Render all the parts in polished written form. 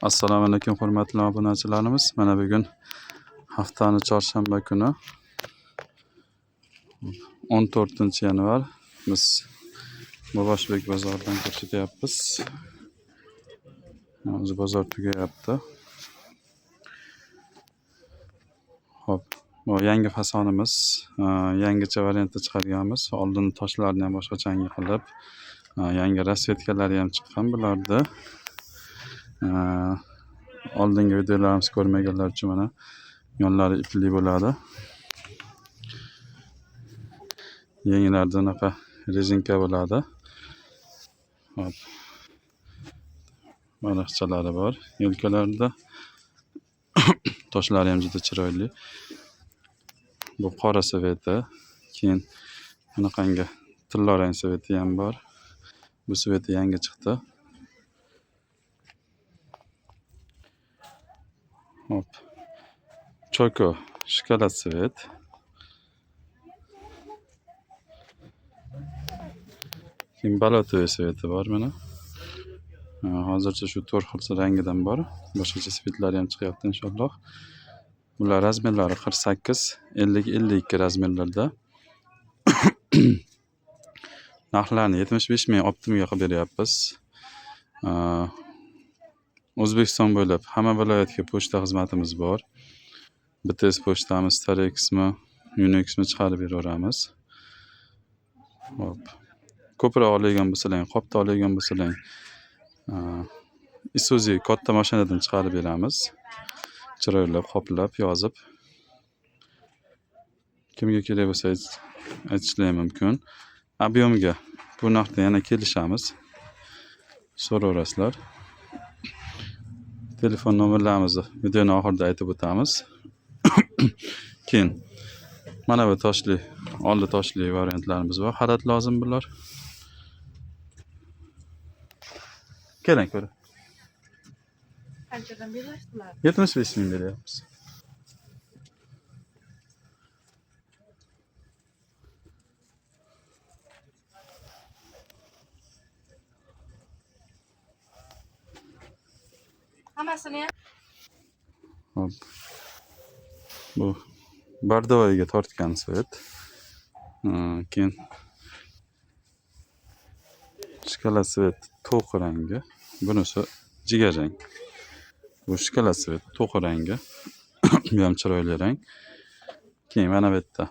Assalomu alaykum hurmatli obunachilarimiz. Mana bugun haftani chorshanba kuni 14 yanvar biz Boboshbek bozoridan ko'rsatyapmiz. Hozir bozor tugayapti. Xo'p, bu yangi fasonimiz, yangicha variantda chiqarganmiz. Oldin toshlarni ham boshqachanga qilib, yangi rasvetkalari ham chiqqan bularda. Oldingi videolarimizni ko'rmaganlar uchun mana yonlari ipli bo'ladi. Yenglarda unaqa rezinka bo'ladi. Hop. Baliqchalari bor yelkalarida. Toshlari ham juda chiroyli. Bu qora sveti, keyin bunaqangi tillarang sveti ham bor. Bu sveti yangi chiqdi. Hop. Choko shokolad svet. Keyin balotoy sveti bor mana. Hozircha shu to'rt xil rangidan bor. Boshqacha svetlari ham chiqyapti inshaalloh. Bular razmerlari 48, 50, 52 razmerlarda. Narxlarni 75 ming optimga qilib beryapmiz. O'zbekiston bo'ylab hamma viloyatga pochta xizmatimiz bor. BTS pochtamiz, Tarexmi, Unixmi chiqarib beraveramiz. Hop. Ko'proq oladigan bo'lsalang, qopda oladigan bo'lsalang, Isuzu katta mashinadan chiqarib beramiz. Chiroylab qoplab, yozib. Kimga kerak bo'lsa aytishlari mumkin. Объемga bu narxda yana kelishamiz. So'raverasizlar. Telefon nomerlarimizni videoni oxirida aytib o'tamiz. Keyin mana bu toshli, oldi toshli variantlarimiz bor. Xalat lozim bular. Keling ko'ring. Qanchadan berasizlar? 75 ming beryapmiz. Hammasini ham Hop. Bu bardovoyga tortgan svet. Keyin shokolad svet to'q rangi. Bunisi jigarrang. Bu shokolad svet to'q rangi. Bu ham chiroyli rang. Keyin mana bu yerda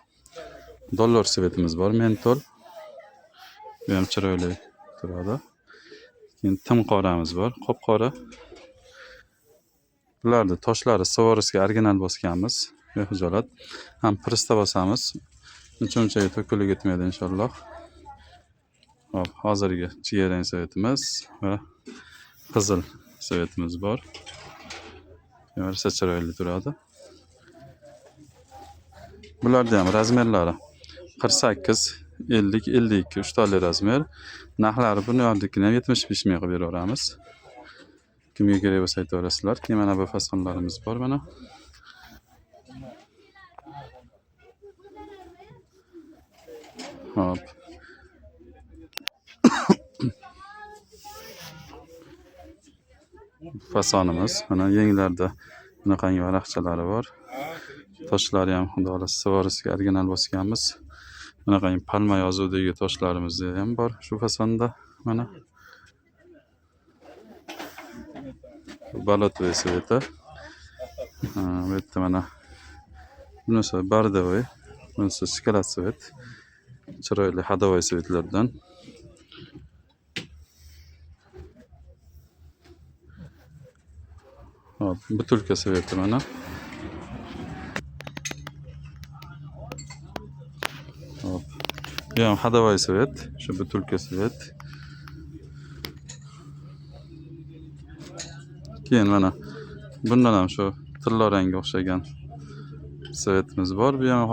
dollar svetimiz bor, mentol. Bu ham chiroyli turadi. Keyin tim qoramiz bor, qop-qora. Bularni toshlari Swarovski original bosganmiz. Behijolat. Ham prista bosamiz. Uncha-munchaga to'kilib ketmaydi inshaalloh. Hop, hozirgi jigarrang svetimiz va qizil svetimiz bor. Rosa chiroyli turadi. Bularni ham razmerlari 48, 50, 52 uchtali razmer. Narxlari bularnikini ham 75 ming qilib beraveramiz. Kimga kerak bo'lsa aytaverasizlar. Keyin mana bu fasonlarimiz bor mana. Hop. Fasonimiz mana yenglarda bunaqangi varaqchalari bor. Toshlari ham xudo xohlasa Swarovski original bosganmiz. Bunaqangi palma yozuvidagi toshlarimiz ham bor shu fasonda mana. Balotoy sveti. Bu yerda mana bunisi bardovoy, bunisi shokolad svet. Chiroyli hadovoy svetlardan. Hop, butulka sveti mana. Hop. Bu ham hadovoy svet, shu butulka svet. Keyin mana bundan ham shu tilla rangga o'xshagan svetimiz bor. Bu ham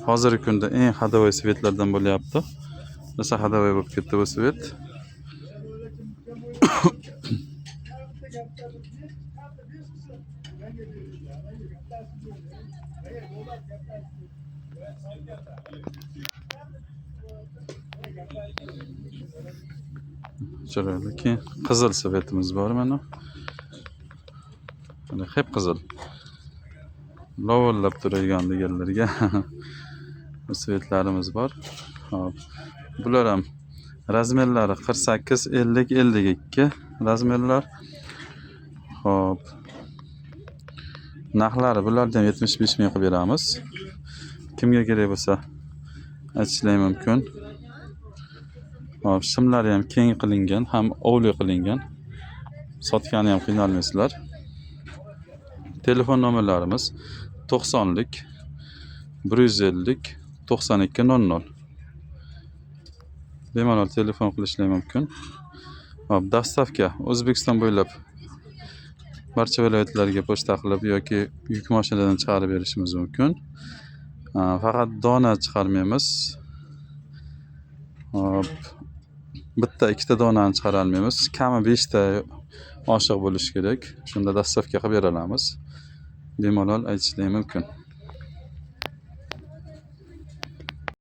hozirgi kunda eng hadovoy svetlardan bo'lyapti. Rosa hadovoy bo'lib ketdi bu svet. Chiroyli. Keyin qizil svetimiz bor mana. Mana qip qizil. Lovillab turadigan deganlarga bu цвет larimiz bor. Hop. Bular ham размер lari 48, 50, 52 размер lar. Hop. Narxlari bularni ham 75 ming qilib beramiz. Kimga kerak bo'lsa, aytishlar mumkin. Hop, shimlari ham keng qilingan, ham ovli qilingan. Sotgani ham qiynalmaysizlar. Telefon nomerlarimiz 90lik 150 92 00. Bemalol telefon qilishlar mumkin. Hop, доставка O'zbekiston bo'ylab barcha viloyatlarga pochta qilib yoki yuk mashinadan chiqarib berishimiz mumkin. Faqat dona chiqarmaymiz. Hop, bitta, ikkita donani chiqara olmaymiz. Kami 5 ta oshiq bo'lishi kerak. Shunda доставка qilib bera olamiz. Bemalol aytishlar mumkin.